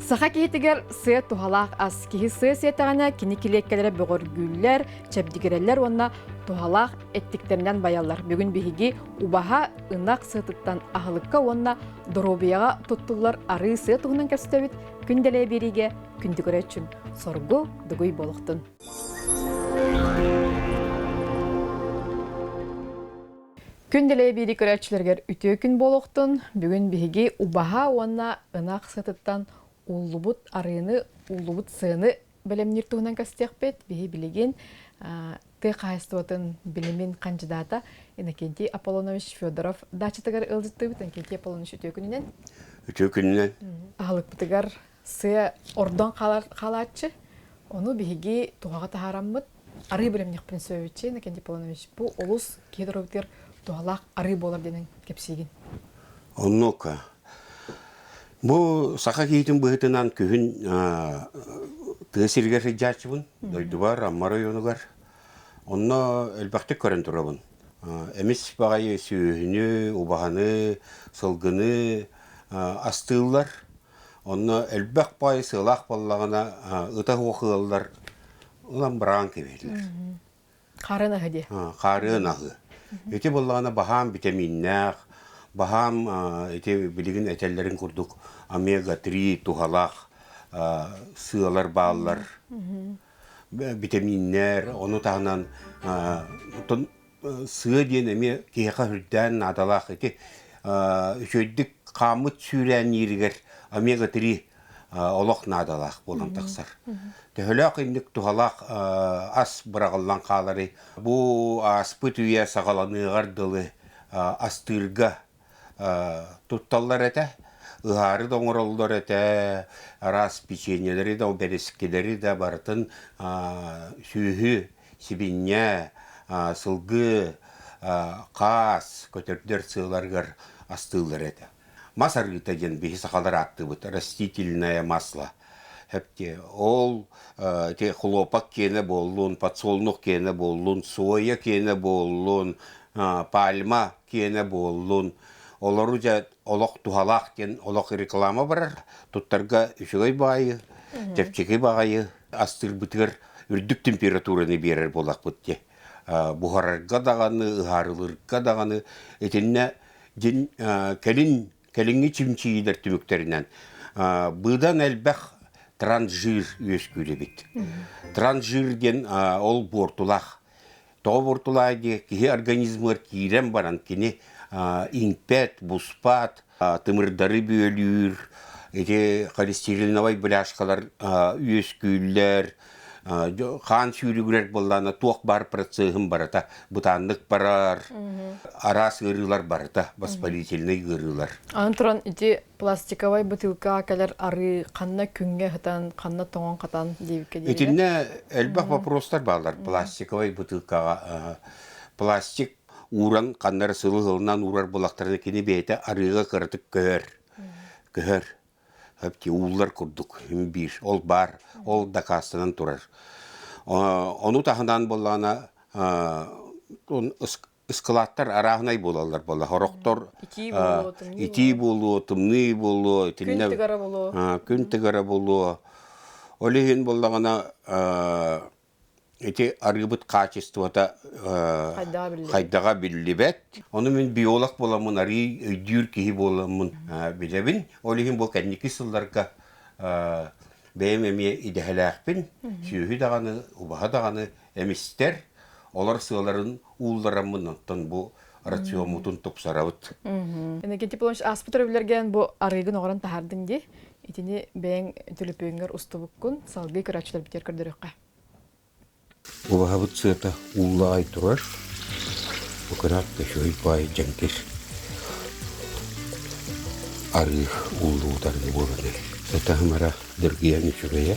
Саха киһитигэр сыа туһалаах ас. Киһи сыа сиэтэҕинэ кини килиэккэлэрэ бөҕөргүүллэр, чэбдигирэллэр уонна туһалаах эттиктэринэн байаллар. Бүгүн биһиги убаһа, ынах сыатыттан аһылыкка уонна доруобуйаҕа туттуллар арыы сыа туһунан кэпсэтэбит. Күн дэлэйэ биэриигэ күндү көрөөччүм соргу дугуй буолуохтун. Күн дэлэйэ биири көрөөччүлэригэр үтүө күн буолуохтун. Бүгүн биһиги убаһа уонна ынах сытыттан ууллубут арыыны, ууллубут сыаны бэлэмниир туһунан кэпсэтиэхпит. Биһи билигин тыа хаһаайыстыбатын билимин хандьыдаата Иннокентий Аполлонович Федоров даачатыгар ыалдьыттыыбыт. Иннокентий Аполлонович үтүө күнүнэн. Үтүө күнүнэн. Аһылыкпытыгар сыа ордон хаалааччы. Ону биһиги туһаҕа таһаараммыт арыы бэлэмниэхпин сөбүччи Иннокентий Аполлонович бу олус киһи доруобуйатыгар туһалаах арыы буолар диэн кэпсиигин. Оннук. Бу саха киһитин быһыытынан күһүн тыа сиригэр сылдьааччыбын, дойдубар, Амма оройуонугар. Онно элбэхтик көрөн турабын. Эмис баҕайы сүөһүнү, убаһаны, сылгыны астыыллар. Онно элбэх баай сыалаах буоллаҕына, ыта суох ыаллар ылан быраҕан кэбиһэллэр. Хаарыан аһы диэ. Хаарыан аһы. Ити буоллаҕына баһаам битэмииннээх, баһаам ити билигин этэллэрин курдук омега-3 туһалаах сыалар бааллар, битэмииннэр, ону таһынан сыа диэн эмиэ киһиэхэ үрдээн наадалаах ити үчүгэйдик хааммыт сүүрээннииригэр омега-3 олох наадалаах буолан тахсар. Төһөлөөх инник туһалаах ас быраҕыллан хааларый? Бу ааспыт үйэ саҕаланыаҕар дылы астыырга тутталлар этэ. Ыһаары да оҥороллор этэ, араас печеньелэри да, бэрэскилэри да барытын сүөһү сибинньэ, сылгы, хаас көтөрдөр сыаларыгар астыыллар этэ. Мас арыыта диэн биһи сахалар ааттыыбыт растительное масло. Хэпти ол ити хлопок киэнэ буоллун, подсолнух киэнэ буоллун, соя киэнэ буоллун, пальма киэнэ буоллун, олору дьэ олох туһалаах диэн олох реклама барар. Туттарга үчүгэй баҕайы, чэпчэки баҕайы астыырбытыгар үрдүк температураны биэрэр буолахпыт дии. Буһарарга даҕаны, ыһаарылыырга даҕаны итиннэ дьин кэлин кэлиҥҥи чинчийиилэр түмүктэринэн быдан элбэх трансжир үөскүүр эбит. Трансжир диэн ол буортулаах Тоҕо буортулаай диye киһи организмыгар киирэн баран кини иҥпэт, буспат, тымырдары бүөлүүр, ити холестериновай бляшкалар үөскүүллэр, хаан сүүрүгүрэр буоллаҕына туох баар процеһын барыта бытааннык барар, араас ыарыылар барыта, воспалительный ыарыылар. Аны туран ити пластиковай бытыылкаҕа кэлэр арыы ханна күҥҥэ ыһытан, ханна тоҥон-хатан диэбиккэ диэри. Итиннэ элбэх вопростар бааллар пластиковай бытыылкаҕа. Пластик ууран ханна эрэ сылы сылынан уурар буоллахтарына кини бэйэтэ арыыга кыратык көһөр. Көһөр. Эпти ууллар курдук биир. Ол баар. Ол дакаастанан турар. Ону таһынан буоллаҕына ыскылааттар арааһынай буолаллар буолла. Сорохтор Итии буолуо, тымныы итии буолуо. буолуо, тымныы буолуо, Күн итиннэ тыгара буолуо. күн тыгара буолуо. Ол иһин буоллаҕына ити арыыбыт хаачыстыбата Хайдаҕа биллибэт. хайдаҕа биллибэт. Ону мин биолог буоламмын, арыый өйдүүр киһи буоламмын билэбин. Ол иһин бу кэнники сылларга бэйэм эмиэ идэһэлээхпин. Сүөһү даҕаны, убаһа даҕаны эмистэр. Олор сыаларын ууллараммын оттон бу рациоммутун тупсарабыт. Иннокентий Павлович ааспыт өрөбүллэргэн бу арыыгын оҥорон таһаардыҥ дии. Итини бэйэҥ төлөпүөҥҥэр устубуккун салгыы көрөөччүлэрбитигэр көрдөрүөххэ. Убаһабыт сыата ууллаҕай турар. Бу кыраат үчүгэй баай дьэҥкир арыы ууллубут арыы буолан эрэр. Сыта-сымара дыргыйан үчүгэйэ.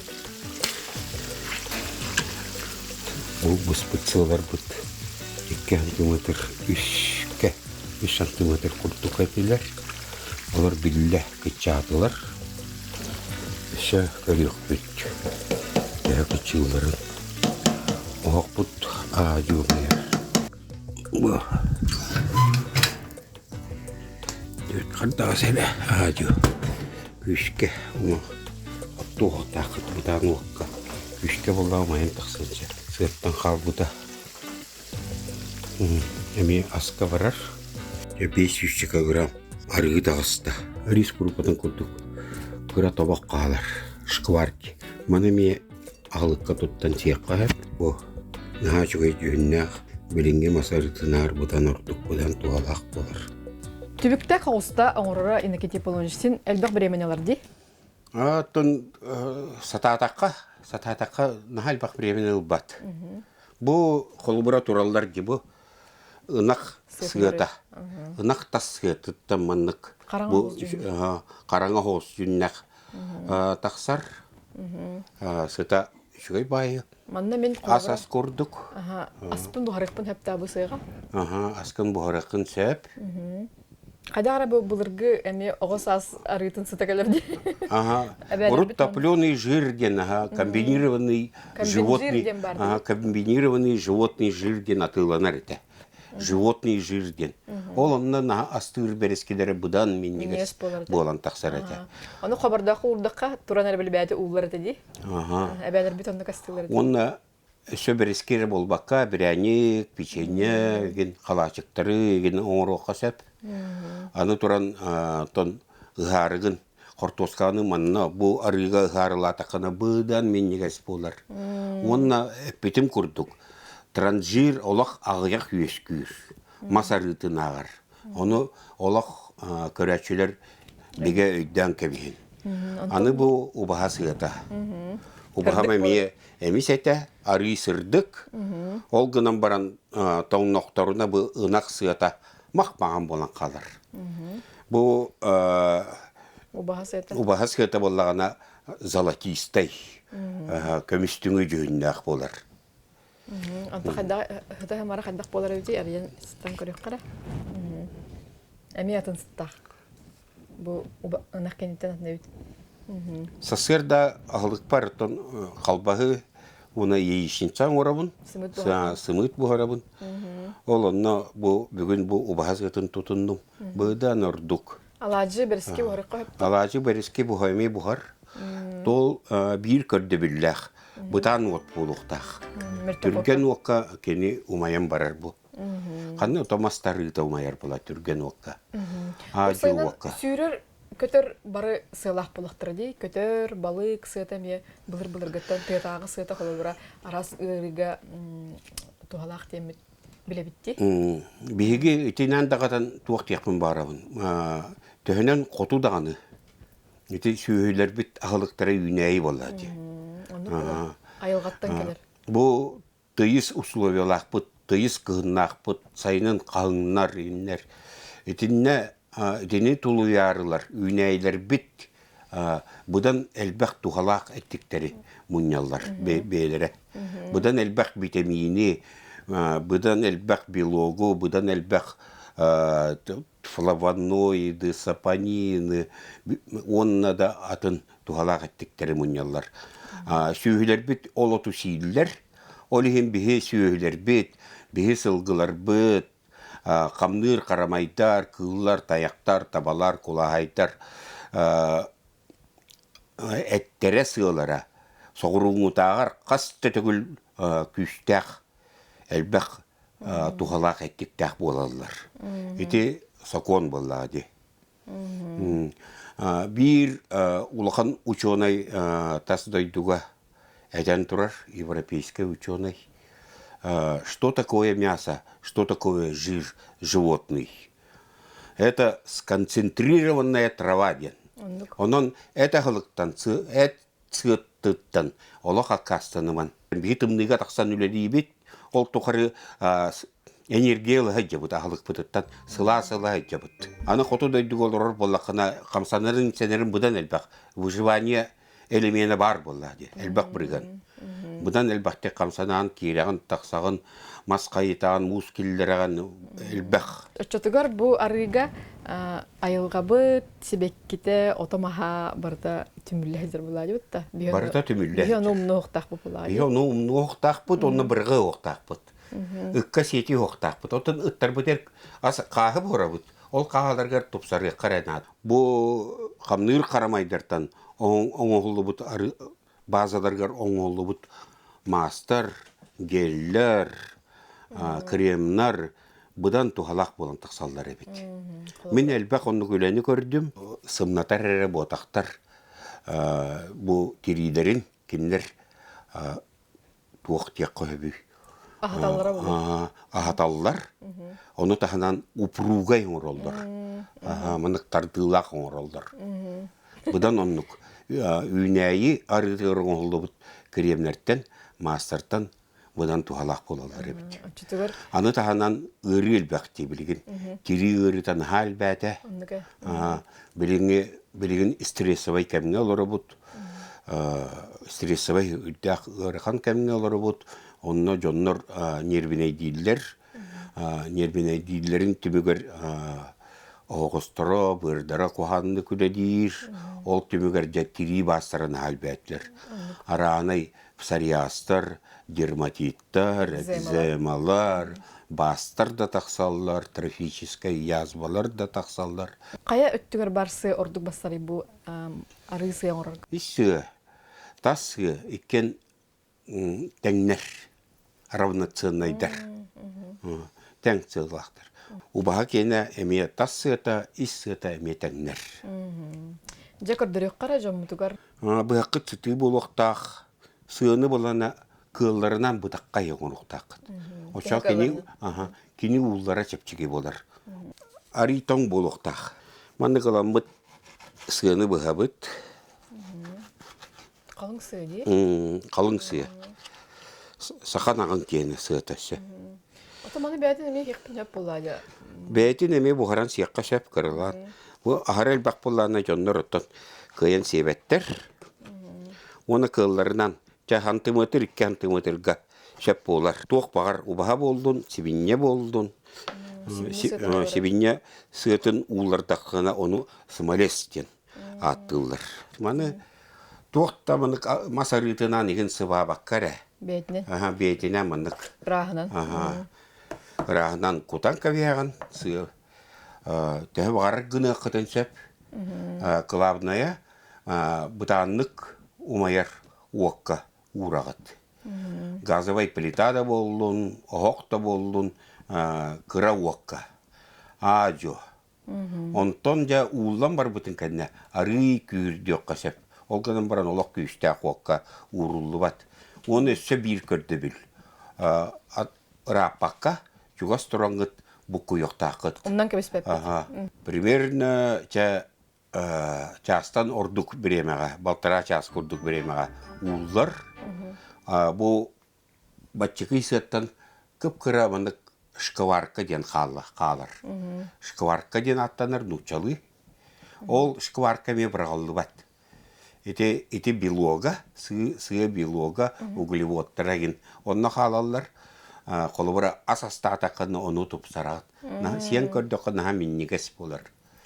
Бу быспыт сыаларбыт 2 сантиметр үскэ 3 сантиметр курдук этилэр. Олор биллэ кыччаатылар. Өссө көрүөхпүт төһө кыччыылларын. Оһохпут аа-дьуо Бу Түөрт хардаҕас эрэ аа-дьуо күүскэ уҥа. Оттуохтааххыт бытаан уокка күүскэ буоллаҕа умайан тахсан сөп. Сыаттан хаалбыта эмиэ аска барар. 500 килограмм арыы таҕыста. Рис курупатын курдук кыра тобох хаалар. Шкварки. Маны эмиэ аһылыкка туттан сиэххэ сөп. Бу наһаа үчүгэй дьүһүннээх билиҥҥи мас арыытынаар быдан ордук быдан туһалаах буолар. Түбүктээх оҕуста оҥороро Иннокентий Аполлонович син элбэх бириэмэни ылар дии. Оттон сатаатахха, сатаатахха наһаа элбэх бириэмэни ылбат. Бу холобура тураллар дии бу ынах сыата. Ынах тас сыатыттан маннык бу хараҥа оҕус дьүннэх тахсар. Сыта үчүгэй баайы. Манна мин ас ас курдук. Аспын буһарыахпын сөп бу сыаҕа. Аскын буһарыаххын сөп. Хайдах эрэ бу былыргы эмиэ оҕо саас арыытын сыта кэлэр дии. Ага. Урут топленый жир диэн, ага, комбинированный животный, ага, комбинированный животный жир диэн атыыланар этэ. Животный жир диэн. Ол онно наһаа астыыр бэрэскилэрэ быдан минньигэс буолан тахсар этэ. Ону хобордоох уурдахха туран эрэ билбээти ууллар этэ дии. Ага. Эбээлэрбит оннук астыыллар этэ. Уонна Өссө бэрэски эрэ буолбакка, бирээнньик, печенье игин, халаачыктары игин оҥоруохха сөп. Аны туран оттон ыһаарыгын, хортуосканы манна бу арыыга ыһаарылаатаххына быдан минньигэс буолар. Уонна эппитим курдук, транжир олох аҕыйах үөскүүр, мас арыытынааҕар. Ону олох көрөөччүлэр бигэ өйдөөн кэбиһин. Аны бу убаһа сыата. Убаһам эмиэ эмис этэ, арыы сырдык. Ол гынан баран тоҥнохторуна бу ынах сыата мах-маҕан буолан хаалар. Бу убаһа сыата убаһа сыата буоллаҕына золотистай, көмүстүҥү дьүһүннээх буолар. Онто хайдах сыта сымара хайдах буолар эбитий арыйан сыстан көрүөххэ эрэ. Эмиэ атын сыттаах. Бу ынах кэнниттэн атын эбит. Сарсыарда аһылыкпар оттон халбаһы уонна яичница оҥоробун, сымыыт буһарабын. Ол онно бу бүгүн бу убаһа сыатын тутуннум. Быдан ордук. Алаадьы бэрэски буһарыкка сөп. Алаадьы бэрэски буһа эмиэ буһар. Тол биир көрдөбүллээх. Бытаан уот буолуохтаах. Түргэн уокка кини умайан барар бу. Ханна ото мастарыыта умайар була түргэн уокка. Аадьы уокка. Сүүрэр көтөр бары сыалаах буолахтара дии. Көтөр, балык сыата эмиэ былыр-былыргыттан тыатааҕы сыата холобура араас ыарыыга туһалаах диэммит билэбит дии. Биһиги итинэн даҕатан туох диэхпин баарабын. Төһөнөн хоту даҕаны ити сүөһүлэрбит аһылыктара үүнээйи буолла дии. Айылҕаттан кэлэр. Бу тыйыс условиялаахпыт, тыйыс кыһыннаахпыт, сайынын хаһыҥнар, иннэр. Итиннэ итини тулуйаарылар, үүнээйилэрбит быдан элбэх туһалаах эттиктэри мунньаллар бэйэлэрэ. Быдан элбэх битэмиини, быдан элбэх белогу, быдан элбэх флавоноиды, сапонины уонна да атын туһалаах эттиктэри мунньаллар. Сүөһүлэрбит ол оту сииллэр. Ол иһин биһи сүөһүлэрбит, биһи сылгыларбыт, хамныыр харамайдар, кыыллар, тайахтар, табалар, кулаһайдар эттэрэ сыалара соҕурууҥҥутааҕар хас да төгүл күүстээх, элбэх туһалаах эттиктээх буолаллар. Ити сокуон буоллаҕа дии. Биир улахан учуонай тас дойдуга этэн турар, европейский ученый, что такое мясо, что такое жир животный. Это сконцентрированная трава диэн. Онон эт аһылыктан, эт сыаттыттан олох аккаастаныман. Биһи тымныыга тахсан үлэлиибит, ол тухары энергия ыла сылдьабыт, аһылыкпытыттан сылаас ыла сылдьабыт. Аны хоту дойдуга олорор буоллаххына, хамсанарын-сэнэрин быдан элбэх. Выживание элемена баар буолла дии, элбэх бырыган. Быдан элбэхтик хамсанаан, киирэҕин, тахсаҕын, мас хайытаҕын, муус киллэрэҕин, элбэх. Оччотугар бу арыыга айылҕабыт сибэккитэ, ото-маһа барыта түмүллэ сылдьар буолаадьыбыт да. Барыта түмүллэ Биһи ону умнуохтаахпыт буолаадьы. Биһи ону умнуохтаахпыт, онно бырҕа уохтаахпыт. Ыкка сиэти уохтаахпыт. Оттон ыттарбыт ас хааһы буорабыт. Ол хааһыларыгар тупсарыахха эрэ наада. Бу хамныыр харамайдартан оҥоһуллубут базаларыгар оҥоһуллубут маастар, геллэр, кремнар быдан туһалаах буолан тахсаллар эбит. Мин элбэх оннук үлэни көрдүм. Сымнатар эрэ буотахтар бу тириилэрин кинилэр туох диэххэ сөбүй? Аһаталлара буолуо. Аһаталлар. Ону таһынан упругай оҥороллор. Маннык тардыылаах оҥороллор. Быдан оннук үүнээйи арыытыгар оҥоһуллубут кремнэртэн, маастартан быдан туһалаах буолаллар эбит. Аны таһынан ыарыы элбэх дии билигин. Тирии ыарыыта наһаа элбээтэ. Билиҥҥи билигин стрессовай кэмҥэ олоробут. Стрессовай үрдээх ыарахан кэмҥэ олоробут. Онно дьоннор нервинэйдииллэр. Нервинэйдииллэрин түмүгэр оһоҕосторо, быардара куһаҕаннык үлэлиир. Ол түмүгэр дьэ тирии баастара наһаа элбээтилэр. Араанай псориазтар, дерматиттар, экземалар, баастар да тахсаллар, трофическай язвалар да тахсаллар. Хайа өттүгэр бар сыа ордук бассарый бу арыы сыа оҥорорго? Ис сыа, тас сыа иккиэн тэҥнэр, равноценнайдар, тэҥ сыалаахтар. Убаһа киэнэ эмиэ тас сыата, ис сыата эмиэ тэҥнэр. Дьэ көрдөрүөххэ эрэ дьоммутугар. Быһаххыт сытыы буолуохтаах, сыаны булана кыалларынан бытаххай оҥоруохтааххыт. Оччоҕо кини, кини ууллара чэпчэки буолар. Арый тоҥ буолуохтаах. Маннык ыламмыт сыаны быһабыт. Халыҥ сыа дии? Халыҥ сыа. Саха наҕын киэнэ сыата өссө. Ото маны бэйэтин эмиэ иһиэхпин сөп буоллаа дьэ. Бэйэтин эмиэ буһаран сиэххэ сөп кыралаан. Бу аһара элбэх буоллаҕына дьоннор оттон кыайан сиэбэттэр. Уонна кыалларынан чэ хантымыатыр икки хантымыатырга сөп буолар. Туох баҕар убаһа буоллун, сибинньэ буоллун, сибинньэ сыатын ууллардаххына ону смолес диэн ааттыыллар. Маны туох да маннык мас арыытынан иһин сыбаабакка эрэ. Бэйэтинэн. Аха, бэйэтинэн маннык. Ырааһынан. Аха. Ырааһынан кутан кэбиһэҕин сыа төһө баҕарар гыныаххытын сөп. Кылаабынайа бытааннык умайар уокка уураҕыт. Газовай плита да буоллун, оһох да буоллун, кыра уокка. Аа-дьуо. Онтон дьэ ууллан барбытын кэннэ арыый күүрдүөххэ сөп. Ол гынан баран олох күүстээх уокка ууруллубат. Уонна өссө биир көрдөбүл. Ырааппакка чугас тураҥҥыт буккуйуохтааххыт. Умнан кэбиспэппит. Аха. Примерно чэ чаастан ордук бириэмэҕэ, балтараа чаас курдук бириэмэҕэ ууллар. Бу баччыкый сыаттан кып-кыра маннык шкварка диэн хаалар. Шкварка диэн ааттанар нууччалыы. Ол шкварка эмиэ быраҕыллыбат. Ити, ити белога, сыа белога, углеводтара игин онно хаалаллар. Холобура, ас астаатаххына ону тупсараҕыт. Сиэн көрдөххө наһаа минньигэс буолар.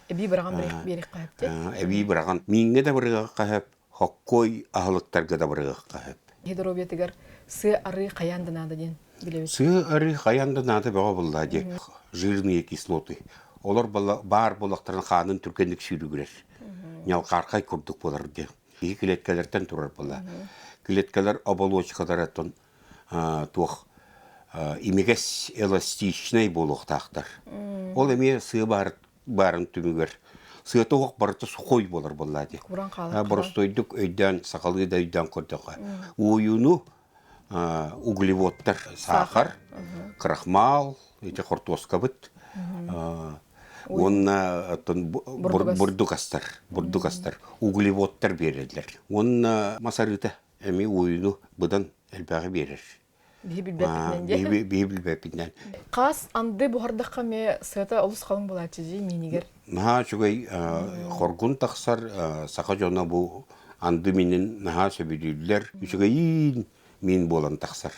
Эбии быраҕан биэриэххэ сөп Эбии быраҕан. Мииҥҥэ да бырыгыахха сөп, хоккой аһылыктарга да бырыгыахха сөп. Киһи доруобуйатыгар сыа-арыы хайаан да наада диэн билэбит. Сыа-арыы хайаан да наада бөҕө буоллаа дии. Жирные кислоты. Олор баар буоллахтарын хаанын түргэнник сүүрүгүрэр. Ньалхаархай курдук буолар диэн. Киһи клеткалартан турар буолла. Клеткалар оболочкаларыттан туох имигэс эластичнай буолуохтаахтар. Ол эмиэ сыа баар баарын түмүгэр сыата уох барыта сухой буолар буоллаа дии. Боростуойдук өйдөөн, сахалыы да өйдөөн көрдөххө. Уойууну углеводтар, саахар, крахмал, ити хортуоскабыт, уонна бурдук астар, бурдук астар, углеводтар биэрэллэр. Уонна мас арыыта эмиэ уойууну быдан элбэҕи биэрэр. Биһи билбэппитинэн диэ. Биһи билбэппитинэн. Хаас анды буһардахха эмиэ сыата олус халыҥ буолааччы дии миинигэр. Наһаа үчүгэй хоргун тахсар саха дьоно бу анды минин наһаа сөбүлүүллэр. Үчүгэйиин миин буолан тахсар.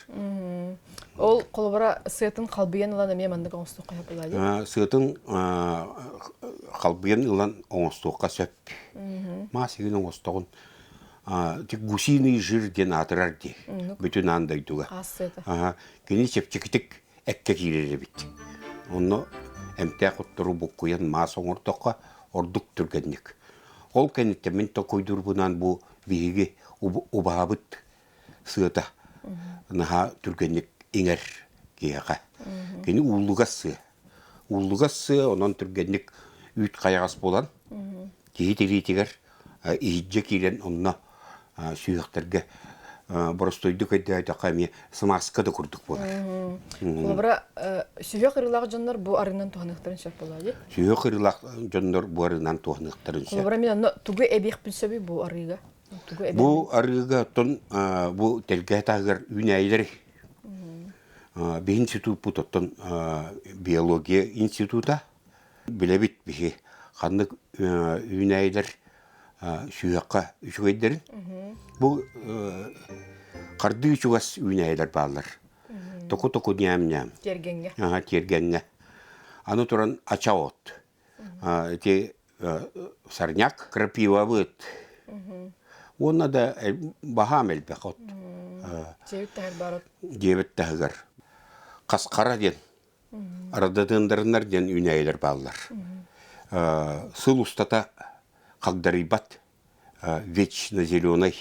Ол холобура сыатын халбыйан ылан эмиэ маннык оҥостуохха сөп буолаа дии. Сыатын халбыйан ылан оҥостуохха сөп. Маас игин оҥостоҕун гусиный жир диэн аатырар дии бүтүн аан дойдуга. Кини чэпчэкитик эккэ киирэр эбит. Онно эмтээх оттору буккуйан маас оҥордоххо ордук түргэнник. Ол кэнниттэн мин толкуйдуурбунан бу биһиги убаһабыт сыата наһаа түргэнник иҥэр киһиэхэ. Кини ууллугас сыа. Ууллугас сыа онон түргэнник үүт хайаҕас буолан киһи тириитигэр иһирдьэ киирэн онно сүһүөхтэргэ боростуойдук өйдөөтөххө эмиэ смазка да курдук буолар. Холобура, сүһүөх ырыылаах дьоннор бу арыынан туһаныахтарын сөп буолаа дии. Сүһүөх ырыылаах дьоннор бу арыынан туһаныахтарын сөп. Холобура, мин онно тугу эбиэхпин сөбүй бу арыыга? Тугу Бу арыыга оттон бу тэлгэһэ таһыгар үүнээйилэри биһи институппут оттон биология института билэбит биһи ханнык үүнээйилэр сүһүөххэ үчүгэйдэрин. Бу хардыы чугас үүнээйилэр бааллар. Току-току ньээм-ньээм. Тиэргэҥҥэ. Тиэргэҥҥэ. Аны туран ача от. Ити сорняк, крапивабыт. Уонна да баһаам элбэх от. Дьиэбит таһыгар баар от. Дьиэбит таһыгар. Хасхара диэн Рододендроннар диэн үүнээйилэр бааллар. Сыл устата хагдарыйбат, вечно зеленый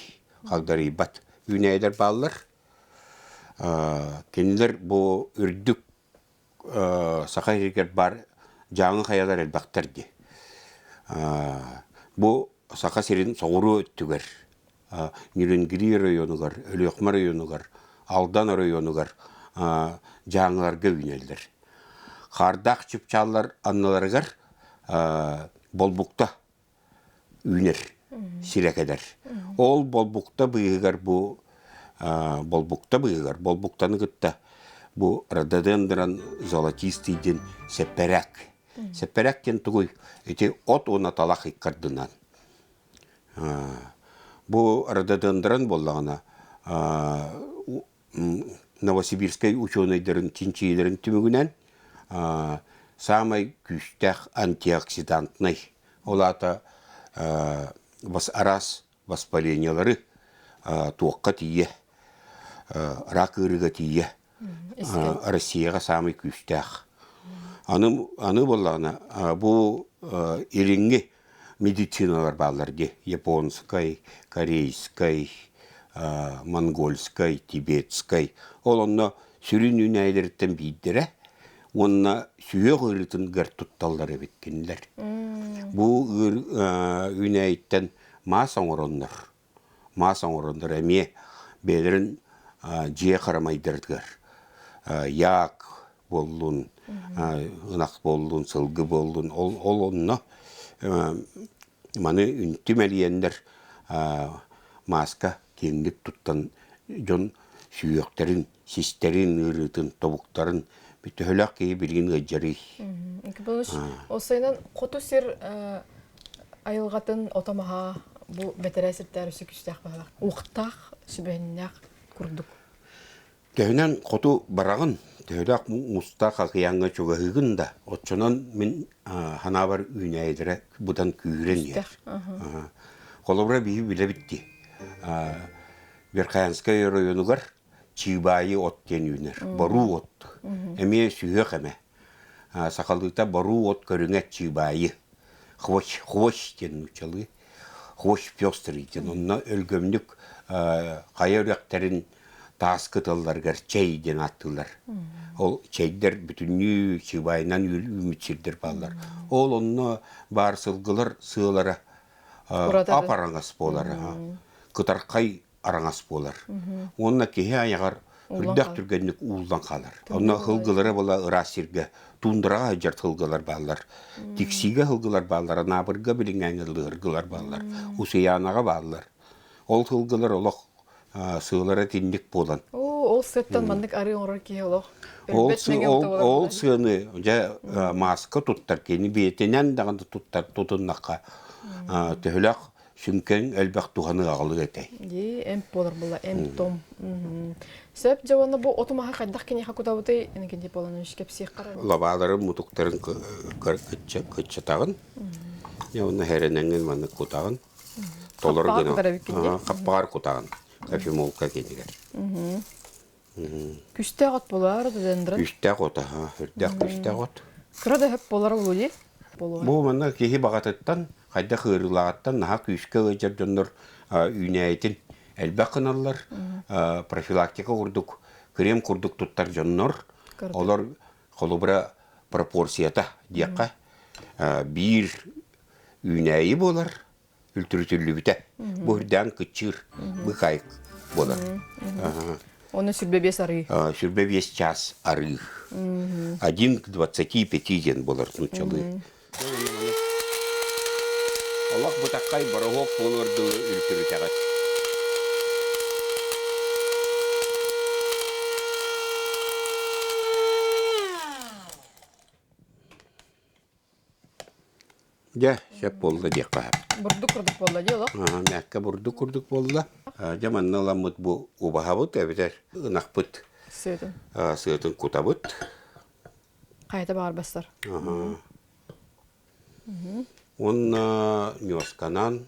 хагдарыйбат үүнээйилэр бааллар. Кинилэр бу үрдүк саха сиригэр баар дьааҥы хайалар элбэхтэр дии. Бу Саха сирин соҕуруу өттүгэр Нерюнгри оройуонугар, Өлүөхүмэ оройуонугар, Алдан оройуонугар дьааҥыларга үүнэллэр. Хаардаах чыпчааллар анныларыгар болбукта үүнэр сирэ кэлэр. Ол болбукта быыһыгар бу болбукта быыһыгар болбуктаны кытта бу рододендрон золотистый диэн сэппэрээк. Сэппэрээк диэн тугуй? Ити от уонна талах иккардынан Бу рододендрон буоллаҕына Новосибирскай учуонайдарын чинчийиилэрин түмүгүнэн саамай күүстээх антиоксидантнай, ол аата араас воспалениелары туохха тиийэ, рак ыарыыга тиийэ Россияҕа саамай күүстээх. Аны, аны буоллаҕына бу илиҥҥи медициналар бааллар дии. Японскай, корейскай, монгольскай, тибетскай. Ол онно сүрүн үүнээйилэриттэн биирдэрэ уонна сүһүөх ыарыытыгар тутталлар эбит кинилэр. Бу үүнээйиттэн маас оҥороннор маас оҥороннор эмиэ бэйэлэрин дьиэ харамайдарыгар яак буоллун, ынах буоллун, сылгы буоллун, ол, ол онно маны үнтү мэлийэннэр мааска киэҥник туттан дьон сүһүөхтэрин, систэрин ыарыытын, тобуктарын төһөлөөх киһи билигин ыалдьарый? Ол сайынан хоту сир айылҕатын ото-маһа бу бэтэрээ сирдээр өссө күүстээх баһылаах. Уохтаах, сүбэһиннээх курдук. Төһөнөн хоту бараҕын, төһөлөөх муустаах акыйааҥҥа чугаһыыгын да, оччонон мин ханаабар үүнээйилэрэ быдан күүһүрэн иһэр. Холобура биһи билэбит дии. Верхоянскай оройуонугар чыыбаайы от диэн үүнэр. Боруу от. Эмиэ сүһүөх эмэ. Сахалыыта боруу от көрүҥэ чыыбаайы. Хвощ, хвощ диэн нууччалыы. Хвощ пестрый диэн. Онно өлгөмнүк хайа үрэхтэрин таас кытылларыгар чэй диэн ааттыыллар. Ол чэйдэр бүтүннүү чыыбаайынан үүммүт сирдэр бааллар. Ол онно баар сылгылар сыалара ап-араҥас буолар. Кытархай араҥас буолар. Уонна киһи айаҕар үрдэх түргэнник ууллан хаалар. Онно сылгылара була ыраас сиргэ туундараҕа сылдьар сылгылар бааллар. Тиксиигэ сылгылар бааллар, Анаабырга билиҥҥээҥҥэ лыһыргылар бааллар, Усуйаанаҕа бааллар. Ол сылгылар олох сыалара итинник буолан. Ол сыаттан маннык арыы оҥорор киһи олох Ол, ол сыаны дьэ мааска туттар кини биэтинэн даҕаны туттар тутуннахха төһөлөөх сүҥкэн элбэх туһаны аҕалыа этэй. Дии, эмп буолар була, эмп-том. Сөп, дьэ уонна бу оту маһы хайдах киниэхэ кутабытый, Иннокентий Павлович, кэпсиэх Лабааларын мутуктарын кыччатаҕын, уонна хэрэнэҥҥин маннык кутаҕын. Толору гына хаппаҕар кутаҕын кофемолка кинигэр. Күстээх от буолар, рододендрон. Күстээх от, аха, үрдээх күстээх от. Кыра да хөп буолар улуу дии. Буолуо. Бу манна киһи баҕатыттан, хайдах ыарыылааҕыттан наһаа күүскэ ыалдьар дьоннор үүнээйитин элбэх гыналлар. Профилактика курдук, крем курдук туттар дьоннор. Олор холобура пропорцията диэххэ биир үүнээйи буолар, үлтүрүтүллүбүтэ. Бу үрдээн кыччыыр, быкайык буолар. Оны сүрбэ биэс арыы. Сүрбэ биэс час арыы. Один к двадцати пяти диэн буолар нууччалыы. Олох бытаххай бороһуок буолуор дылы үлтүрүтэҕит. Дьэ, сөп буолла диэххэ сөп. Бурдук курдук буолла дии олох. Мээккэ бурдук курдук буолла. Дьэ, манна ыламмыт бу убаһабыт эбэтэр ынахпыт сыатын сыатын кутабыт. Хайата баҕарбастар. Уонна ньуосканан,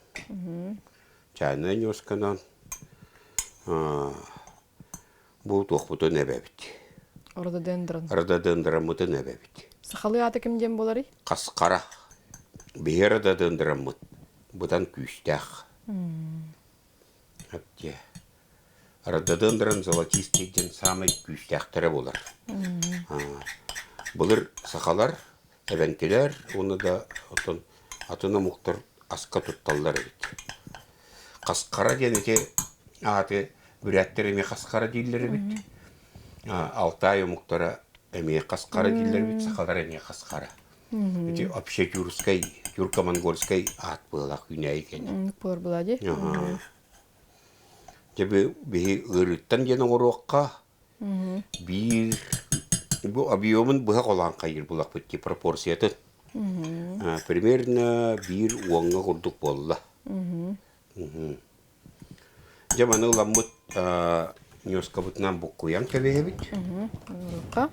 чайнай ньуосканан Бу туохпутун эбэбит. Рододендрон. Рододендроммутун эбэбит. Сахалыы аата ким диэн буоларый? Хаскара. Биһи рододендроммут быдан күүстээх. Әптиэ. Рододендрон золотистый диэн саамай күүстээхтэрэ буолар. Былыр сахалар, эбэҥкилэр уонна да оттон атын омуктар аска тутталлар эбит. Хаскара диэн ити ааты бүрээттэр эмиэ хаскара дииллэр эбит. Алтай омуктара эмиэ хаскара дииллэр эбит, сахалар эмиэ хаскара. Ити вообще тюркскай, тюрко-монгольскай аат быалаах үүнээйи кэнэ. Буолар была дии. Дьэ биһи ыарыыттан диэн оҥоруохха биир бу объемун быһа холоон хайыыр булахпыт дии пропорциятын. Примерно биир уоҥҥа курдук буолла. Дьэ маны ыламмыт ньуоскабытынан буккуйан кэбиһэбит. Урука.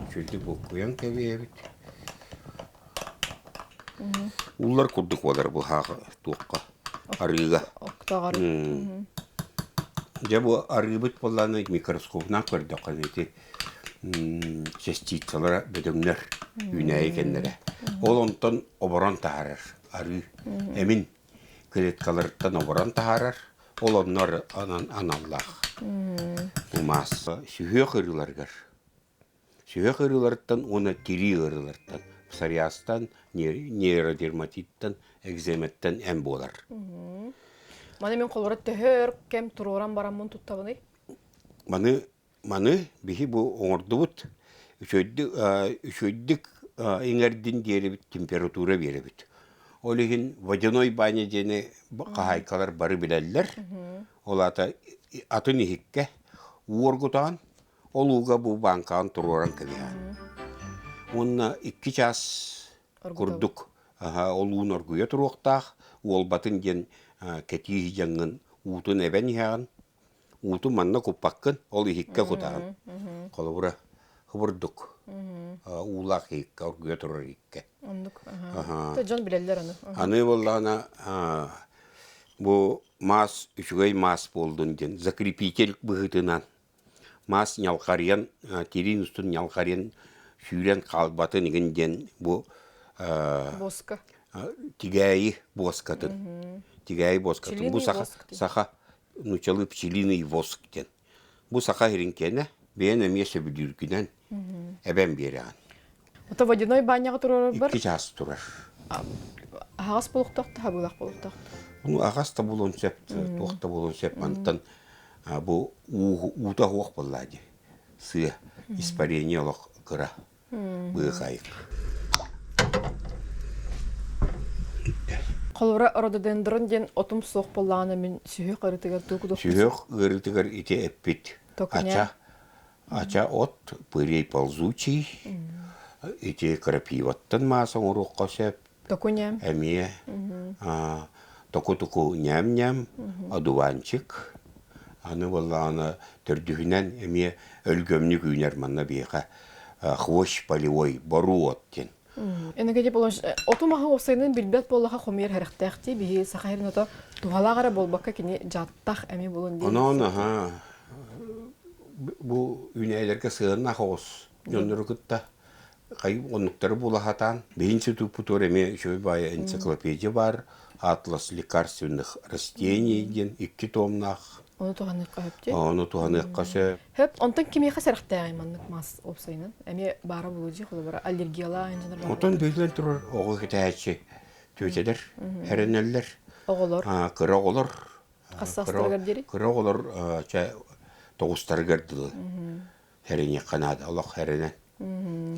Үчүгэйдик буккуйан кэбиһэбит. Уллар курдук буолар бу туохха арыыга. Октоҕор. Дьэ бу арыыбыт буоллаҕына микроскопунан көрдөххө ити частицалара бөдөҥнөр үүнээйи кэннэрэ. Ол онтон оборон таһаарар арыы эмин клеткаларыттан оборон таһаарар. Ол онно аналлаах бу маас сүһүөх ырыыларыгар сүһүөх ыарыыларыттан уонна тирии ыарыыларыттан псориазтан, нейродерматиттан, экзематтан эм буолар. Маны мин холобура төһө өр кэм туруоран бараммын туттабыный? Маны Маны биһи бу оҥордубут, үчүгэйдик үчүгэйдик иҥэрдин диэрибит температура биэрэбит. Ол иһин водяной баня диэни хаһаайкалар бары билэллэр. Ол аата атын иһиккэ уу оргутаҕын, ол ууга бу бааҥкаҕын туруоран кэбиһэҕин. Уонна икки чаас курдук ол уун оргуйа туруохтаах, уолбатын диэн кэтии дьаҥҥын уутун эбэн иһэҕин. Уутун манна куппаккын, ол иһиккэ кутаҕын. Холобура, хобурдук уулаах иһиккэ, оргуйа турар иһиккэ. Оннук. Дьон билэллэр аны. Аны буоллаҕына бу маас үчүгэй маас буоллун диэн закрепитель быһыытынан маас ньалҕарыйан тириин устун ньалҕарыйан сүүрэн хаалбатын игин диэн бу Буоска. тигээйи буоскатын тигээйи буоскатын бу саха саха нууччалыы пчелиный воск диэн. Бу саха иһирин бэйэн эмиэ сөбүлүүргүнэн эбэн биэрэҕин. Ото водяной баняҕа туруорарбар Икки чаас турар. Аһаҕас буолуохтаах да хабыылаах буолуохтаах. Ну аҕас да буолуон сөп, туох да буолуон сөп. Мантан бу уута суох буоллаа дии. Сыа, испарение олох кыра. Быыкайык. Холобура, рододендрон диэн отум суох буоллаҕына мин сүһүөх ыарыытыгар тугу Сүһүөх ыарыытыгар ити эппит ача ача от пырей ползучий ити крапиваттан маас оҥоруохха сөп Току-ньээм. Эмиэ току-туку ньээм-ньээм, одуванчик. Аны буоллаҕына төрдүһүнэн эмиэ өлгөмнүк үүнэр манна биһиэхэ хвощ полевой боруу от диэн. Энеге оту маһы уопсайынан билбэт буоллаха хомуйар хэрэхтээх дии биһи саха сирин ото туһалаах эрэ буолбакка кини дьааттаах эмиэ буолун диэн. Онон аха бу үүнээйилэргэ сыһыаннаах оҕус дьоннору кытта. Оннуктары була сатаан. Биһи институппутугар эмиэ үчүгэй баайы энциклопедия баар, Атлас лекарственных растений диэн икки томнаах. Ону туһаныахха сөп дии. Ону туһаныахха сөп. Хөп, онтон кимиэхэ сэрэхтээҕий маннык мас уопсайынан? Эмиэ баара буолуо дии, холобура, аллергиялаах инженер баар. Онтон биллэн турар оҕо кэтээччи түөтэлэр эрэнэллэр. Оҕолор. Кыра оҕолор. Хас саастарыгар диэри? Кыра оҕолор чэ тоҕустарыгар дылы. Эрэниэххэ наада, олох эрэнэн.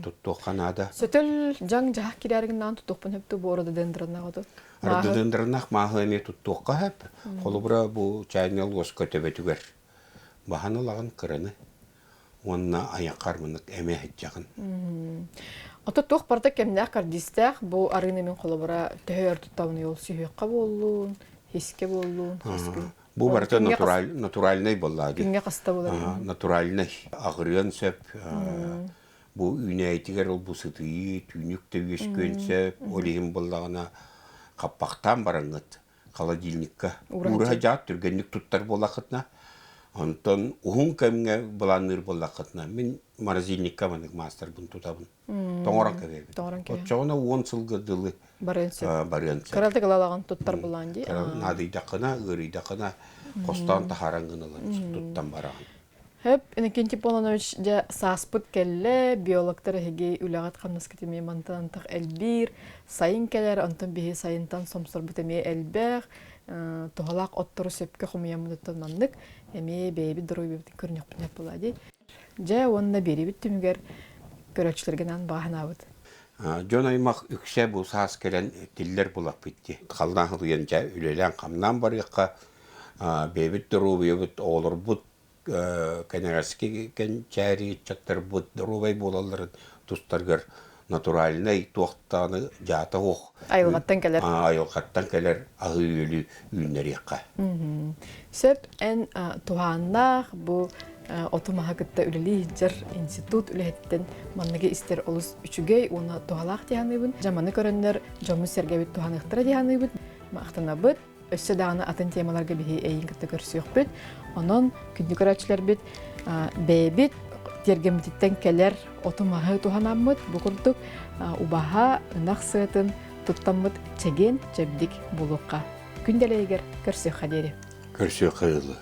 Туттуохха наада. Сөтөл дьаҥ-дьаһах кирээригиннаан туттуохпун сөп бу рододендроннаах оту? Рододендроннаах мааһы эмиэ туттуохха сөп. Холобура, бу чайный луоска төбөтүгэр баһан ылаҕын кыраны уонна айаххар маннык эмэ сылдьаҕын. Ото туох барыта кэмнээх кардиистээх бу арыыны мин холобура төһө өр туттабын ол сүһүөххэ буоллун, хискэ буоллун, хас күн? Бу барыта натуральнай буоллаа дии. Күҥҥэ хаста буолар? Натуральнай. Аҕырыан сөп. Бу үүнээйитигэр ол бу сытыйыы, түүнүк да үөскүөн сөп. Ол иһин буоллаҕына хаппахтаан бараҥҥыт холодильникка уураһа дьаат түргэнник туттар буоллаххытына, онтон уһун кэмҥэ былаанныыр буоллаххытына, мин морозильникка маннык маастарбын тутабын. Тоҥорон кэбиһэбин. Тоҥорон кэбиһэбин. Оччоҕуна 10 сылга дылы барыан сөп. Барыан сөп. Кыратык ылалаҕын туттар булаан дии. Наадыйдаххына, ыарыйдаххына хостоон таһааран гыналан туттан бараҕын. Хөп, Иннокентий Полонович, дьэ сааспыт кэллэ, биологтар эһиги үлэҕит-хамнаскыт эмиэ мантан антах элбиир, сайын кэлэр, онтон биһи сайынтан сомсорбут эмиэ элбэх, туһалаах оттору сөпкө хомуйаммытыттан маннык эмиэ бэйэбит доруобуйабытын көрүнүөхпүт сөп буолаа дии. Дьэ уонна биэриибит түмүгэр көрөөччүлэргинэн бааһынаабыт. Дьон аймах үксэ бу саас кэлэн тиллэр булаппыт дии. Халлаан сылыйан дьэ үлэлээн-хамнаан барыахха, бэйэбит доруобуйабыт, оҕолорбут кэнэҕэски кэнчээри ыччаттарбыт доруобай буолалларын тустарыгар натуральнай туохтааны дьаата суох айылҕаттан кэлэр айылҕаттан кэлэр аһы-үөлү үүннэриэххэ. Сөп эн туһааннаах бу оту-маһы кытта үлэлии сылдьар институт үлэһиттэн манныгы истэр олус үчүгэй уонна туһалаах дии саныыбын. Дьаманы көрөннөр дьоммут-сэргэбит туһаныахтара дии саныыбыт. Махтанабыт. Өссө даҕаны атын темаларга биһи эйигин кытта көрсүөхпүт. Онон күндү көрөөччүлэрбит бэйэбит тиэргэммититтэн кэлэр оту-маһы туһанаммыт бу курдук убаһа, ынах сыатын туттаммыт чэгиэн, чэбдик буолуохха. Күн дэлэйигэр көрсүөххэ диэри. Көрсүөххэ дылы.